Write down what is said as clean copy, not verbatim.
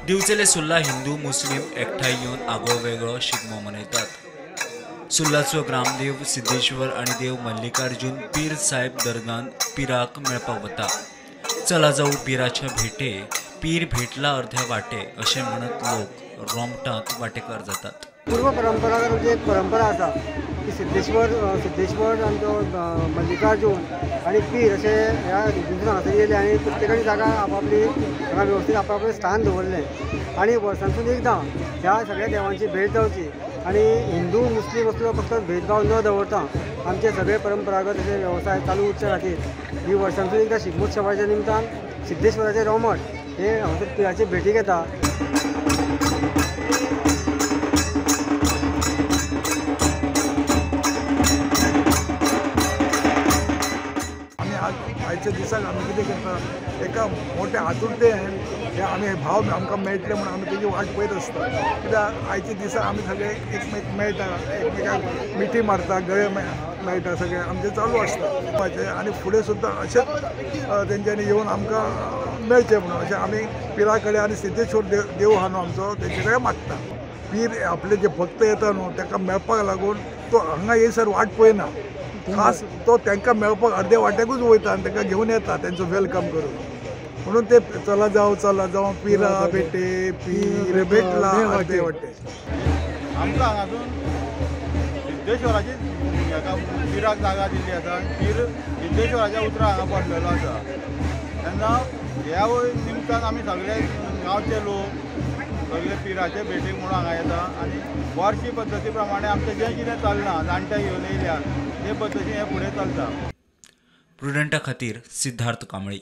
दिवचले सुर्ला हिंदू मुस्लीम एकठांय येवन आगळो वेगळो शिगमो मनयतात. सुर्लाचो ग्रामदेव सिद्धेश्वर आनी देव मल्लिकार्जुन पीर साहेब दर्गान पिराक मेळपाक वता. चला जाऊ पिराच्या भेटे, पीर भेटला अर्ध्या वाटे अशें म्हणत लोक रोमटांत वाटेकार जातात. पूर्व परंपरागत आमची एक परंपरा आसा की सिद्धेश्वर आनी तो मल्लिकार्जुन आनी पीर अशे ह्या हिंदू हांगासर येयले आनी प्रत्येकाची जागा आपापली हांगा वेवस्थीत आपापलें स्थान दवरलें आनी वर्सांतून एकदां ह्या सगळ्या देवांची भेट जावची आनी हिंदू मुस्लीम असलो फक्त भेदभाव न दवरता आमचे सगळे परंपरागत असे वेवसाय चालू उरचे खातीर ही वर्सांतून एकदां शिगमोत्सवाच्या निमतान सिद्धेश्वराचें रोमट हे हांगासर पिराचे भेटीक येता. आयच्या दिसाक आमी कितें करता, एका मोठ्या आतुरतेन हे आमी भाव आमकां मेळटले म्हणून आमी तेजी वाट पळयत आसता. कित्याक आयच्या दिसा आमी सगळे एकमेक मेळटा, एकमेकांक मिठी मारता, गळे मेळटा, सगळें आमचें चालू आसता आनी फुडें सुद्दां अशेंच तेंच्यांनी येवन आमकां मेळचें म्हणून अशें आमी पिरा कडेन आनी सिद्धेश्वर देव आहा न्हू आमचो तेंचे कडेन मागता. पीर आपले जे भक्त येता न्हू ताका मेळपाक लागून तो हांगा येयसर वाट पळयना, खास तो तांकां मेळपाक अर्दे वाटेकूच वयता आनी तांकां घेवन येता तेंचो welcome करून. म्हणून ते चला जावं चला जावं पिरा भेटे पीर भेटला अर्दे वाटे. आमकां हांगासून सिद्धेश्वराची हेका पिराक जागा दिल्ली आसा. पीर सिद्धेश्वराच्या उतरां हांगा पडलेलो आसा. तेन्ना ह्या निमतान आमी सगळे गांवचे लोक सगळे पिराचे भेटीक म्हणून हांगा येता आनी वर्षी पद्दती प्रमाणे आमचें जें कितें चल्लां जाणटे घेवन येयल्या ते पद्दतीन हें फुडें चलता. प्रुडंटा खातीर सिद्धार्थ कांबळी.